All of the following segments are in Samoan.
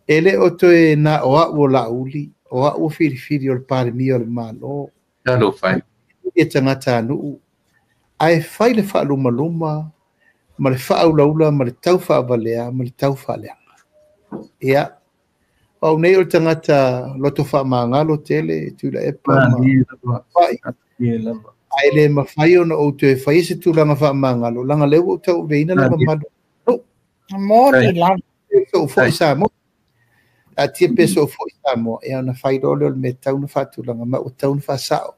E le o toe na o a'u o Laauli, o a'u o filifili o le Palemia o le Malo. Talofa e. E tagatanuu, ae fai le faalumaluma ma le faaulaula ma le tau faavalea ma le tau faaleaga. Ia, o au nei o le tagata loto faamagalo tele, Tuilaepa ma Pai. Ae le mafai ona ou toe faia se tulaga faamagalo, leaga o lea ua ou tauaveina le mamalu. Moni lava. Sou foi Samoa. Taatia pea sou foi Samoa, ia ona fai loa lea o le mea e tatau ona faatulaga ma ua tatau ona faasao.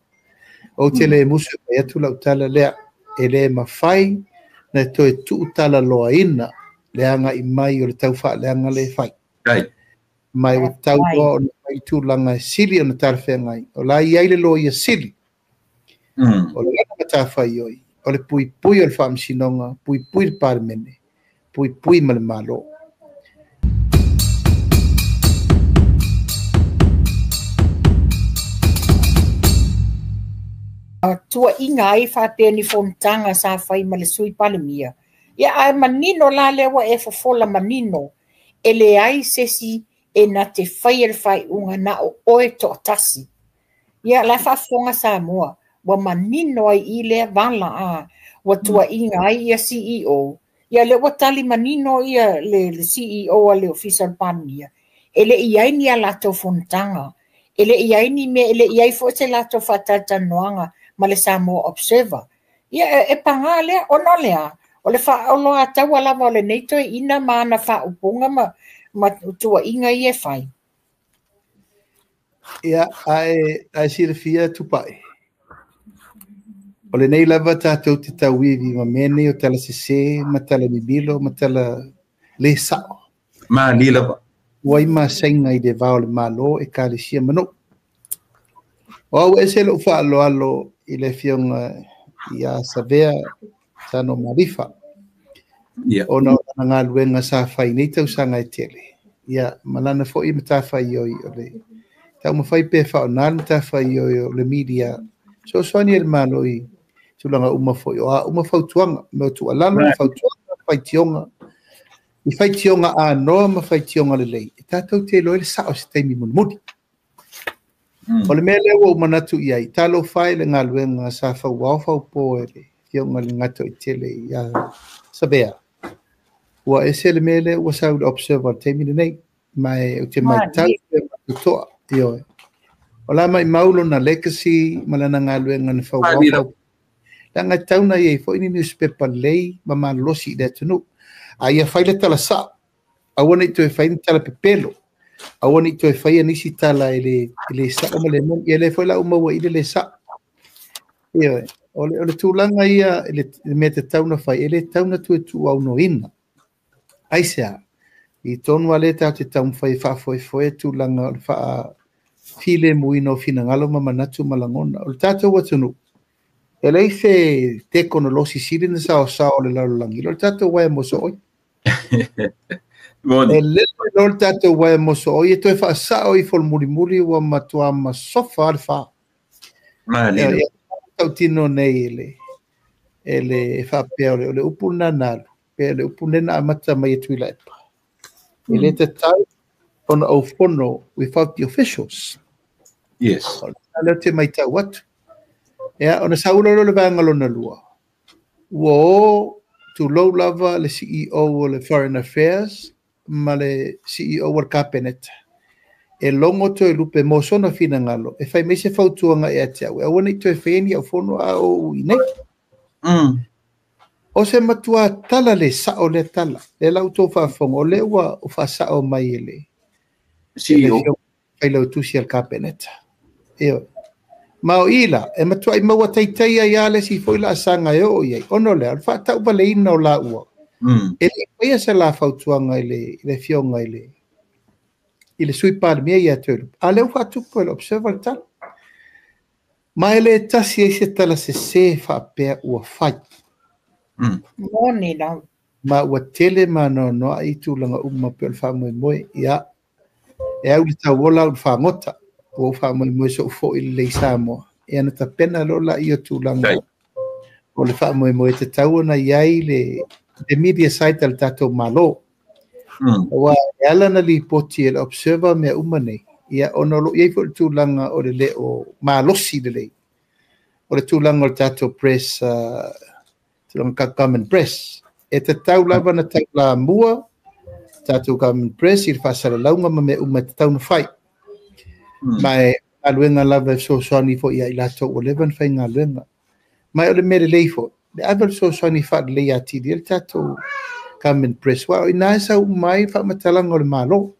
Ou te le musu e fai atu lau tala lea, e le mafai na toe tuutalaloaina le agai mai o le taufaaleaga lea e fai. Ma ua tatau loa ona fai tulaga e sili ona talafeagai. O la e i ai le loia sili, o lana matafaioi, o le puipui o le faamasinoga, puipui le Palemene, puipui ma le Malo. Tuuaiga ai faapea ni fonotaga sa fai ma le Sui Palemia. Ia ae manino la lea ua e fofola manino, e leai se isi e na te faia le faaiuga na o oe toatasi. Ia la e faafofoga Samoa, ua manino ai i lea vala a ua tuuaiga ai ia CEO. Ia lea ua tali manino ia le CEO a le Ofisa o le Palemia, e le i i ai ni a latou fonotaga, e le i i ai ni mea, e le i i ai foi se latou faatalatalanoaga ma le Samoa Observer. Ia e paga lea, ona o le a? O le faaoloataua lava o lenei toeaina ma ana faaupuga ma tuuaiga ia e fai. Ia, ae silafia Tupai, o lenei lava tatou te tauivi ma mea nei o tala sese ma tala mimilo ma tala le sao. Malie lava. Ua i masaiga i le va o le Malo, ekalesia ma nuu. O au e ese lou faaaloalo i le afioga ia Savea Sano Malifa. Ona o lana galuega sa fai nei tausaga e tele. Ia, ma lana foi matafaioi o le taumafai pe faaaoga le matafaioi o le media. Fesoasoani e le Malo i tulaga uma foi, o a uma fautuaga, mea o tuualalo, fautuaga, faitioga, i faitioga anoa ma faitioga lelei, e tatou te iloa ai le sao se taimi mulimuli. O le mea lea ua ou manatu i ai, talofa e i le galuega sa fauao faupo e le afioga i le Gatoaitele ia Savea. Ua ese le mea lea ua sau i le Observer i le taimi lenei, ma ou te matau pe matotoa, ioe. O la maumau lona legacy ma lana galuega na fauao faupo. Leaga e tatau ona i ai foi ni newspaper lelei ma malolosi i le atunuu. A ia fai le tala sao, aua ne i toe fai ni tala pepelo, aua ne i toe faia nisi tala e le sao ma le moni. Ia lea foi la ua maua i le le sao. Ioe, o le tulaga ia le mea tatau ona fai, e le tatau ona toe tuuaunoaina. Aisea, i tonu lava lea tatou te taumafai e faafoefoe tulaga o le faafilemuina o finagalo ma manatu ma lagona. O le tatou atunuu, e leai se tekonolosi sili na saosao o le lalolagi, o le tatou uaea mosooi. E lele loa le tatou uaea mosooi, e toe faasao ifo le mulimuli ua matua masofa le fa. Malie. Tautino nei e le faapea o le upu lena na alu, pe o le upu lena na amata mai e Tuilaepa. E le tatau ona ou fono without the officials. Yes. O lea te matau atu. Ia, ona saula loa le vaega lona lua. Ua o tulou lava le CEO o le Foreign Affairs ma le CEO o le Kapeneta. E logo Toelupe mo sona finagalo, e fai mai se fautuaga ia te au, e aua ne i toe faia ni au fono a o i nei. O se matua tala le sao lea tala. Le la outou faafofoga, o lea ua faasao mai e le CEO failautusi a le Kapeneta. Ioe. Ma o i la, e matuai maua taitai ai lava le isi foi laasaga e oo i ai. Ona o le a? O le faatauvaleina o laua. E le i faia se la fautuaga i le afioga i le Sui Palemia ia Toelupe. A o lea ua faatupu e le Observer le tala. Ma e le tasi ai se tala sese faapea ua fai. Moni lava. Ma ua tele ma noanoai tulaga uma pe o le faamoemoe. Ia, e au le tauola au le fagota. Ua ou faamoemoe sou foi lelei Samoa. Ia na tapena loa laia o tulaga o le faamoemoe tatau ona i ai le media site a le tatou Malo. Aua e ala ona lipoti e le Observer mea uma nei, ia ona o lo o i ai foi le tulaga o le le o malosi lelei o le tulaga o le tatou press, tulaga government press. E tatau lava ona taulamua tatou government press i le faasalalauga ma mea uma e tatau ona fai. Ma e galuega lava e fesoasoani foi ia i latou ua leva ona faigaluega. Ma o le mea lelei foi, le ave o le fesoasoani faalelei atili ai le tatou government press. Aua o i ina e sau uma ai faamatalaga o le Malo.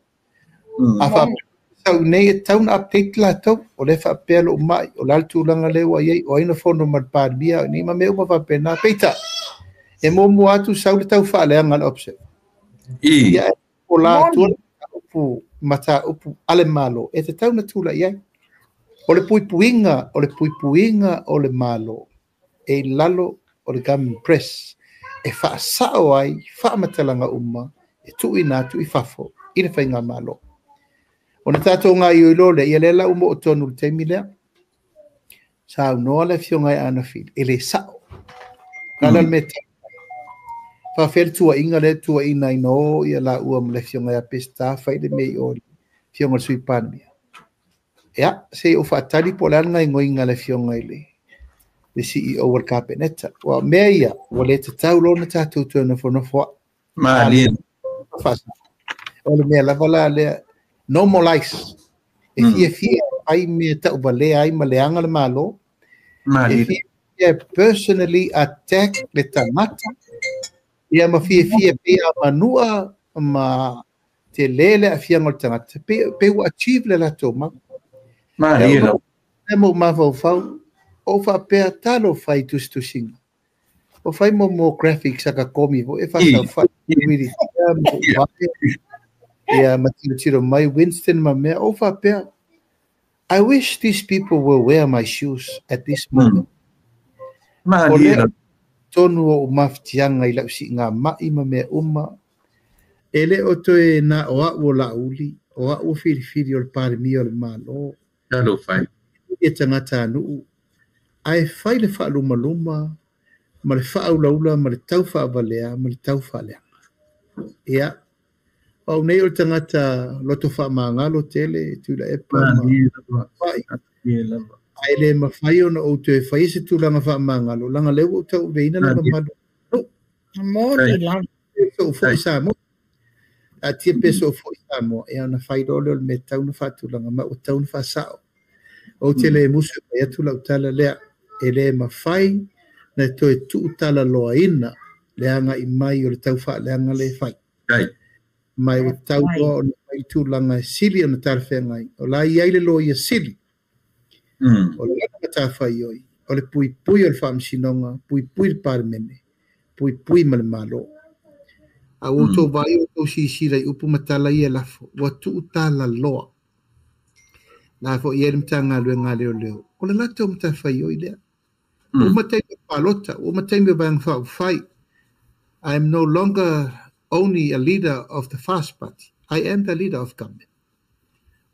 A faapea sau nei e tatau ona update latou, o lea e faapea lou mai, o le a le tulaga lea ua i ai, o ai na fono ma le Palemia, o nei ma mea uma faapena. Peitai, e muamua atu sau le tau faaleaga a le Observer. Ia, o la atua le mataupu a le Malo e tatau ona tulai ai. O le puipuiga, o le puipuiga o le Malo e i lalo o le government press e faasao ai faamatalaga uma e tuuina atu i fafo i le faigamalo. Ona tatou gaoioi loa lea, ia lea la ua oo tonu i le taimi lea, saunoa le afioga ia Aana Fili, e le sao. O le a la le mea e tau mai? Faafefea le tuuaiga lea e tuuaina ai no ia laua ma le afioga ia Peseta fai le mea i o i le afioga i le Sui Palemia. Ia, se i ou faatali po o le a le gaoioiga a le afioga i le CEO o le Kapeneta. Aua o mea ia, ua le tatau loa ona tatou toe nofonofo ai. Malie. O le mea lava la lea, no more lies. E fiafia e fai mea tauvalea ai ma leaga le Malo. E fiafia e personally attack le tagata. Ia ma fiafia pei a manua ma tele le aafiaga o le tagata. Pe ua achieve le latou mau. Malie lava. E mo mafaufau, o faapea talofa i tusitusiga. O fai mo mo graphics a ka komi foi e faataufai wili ia ma tilotilo mai Winston ma mea o faapea I wish these people will wear my shoes at this moment. O lea tonu o ou mafatiaga i lau siigamai ma mea uma, e le o toe na o au o Laauli, o au o filifili o le Palemia o le Malo. Talofa e. E tagatanuu, ae fai le faalumaluma ma le faaulaula ma le tau faavalea ma le tau faaleaga. Ia, o au nei o le tagata loto faamagalo tele, Tuilaepa ma Fai. Ae le mafai ona ou toe faia se tulaga faamagalo, leaga lea ua ou tauaveina le mamalu. Moni lava. Sou foi Samoa. A tia pe sou foi Samoa, ia ona fai loa lea o le mea tau na faatulaga, ma ua tau na faasao. Ou te le musu e fai atu lau tala lea, e le mafai na toe tuutalaloaina le agai mai o le tau faaleaga lea e fai. Ma ua tau loa ona fai i tulaga e sili ona talafeagai. O la e i ai le loia sili. O le lana matafaioi, o le puipui o le Faamasinoga, puipui le Palemene, puipui ma le Malo. A ua outou vaai ua outou silasila i upu ma tala ia e lafo, ua tuutalaloa. La foi i ai le Matagaluega a Leoleo, o le latou matafaioi lea. Ua uma taimi o palota, ua uma taimi o Vaega Faaupufai. I am no longer only a leader of the FAST Party, I am the leader of government.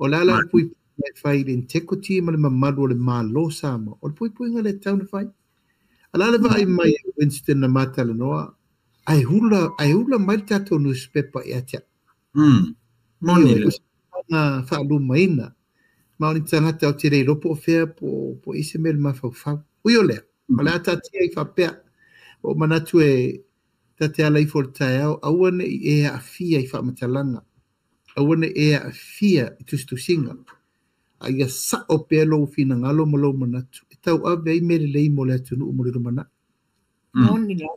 O le a la le puipuiga e fai i le integrity ma le mamalu o le Malo Samoa? O le puipuiga lea e tatau ona fai. A o le a le vaai mai a Winston na ma talanoa, ae hula, ae hula mai le tatou newspaper ia te au. Moni le. Na faalumaina. Ma o ni tagata ou te le iloa po o fea po o i se mea i le mafaufau. Ui o lea, o le a taatia ai faapea. Ua ou manatu e ta te ala ifo i le taeao, aua ne i e aafia i faamatalaga, aua ne i e aafia i tusitusiga, a ia sao pea lou finagalo ma lou manatu e tauave ai mea lelei mo le atunuu mo le lumanai. Moni lava.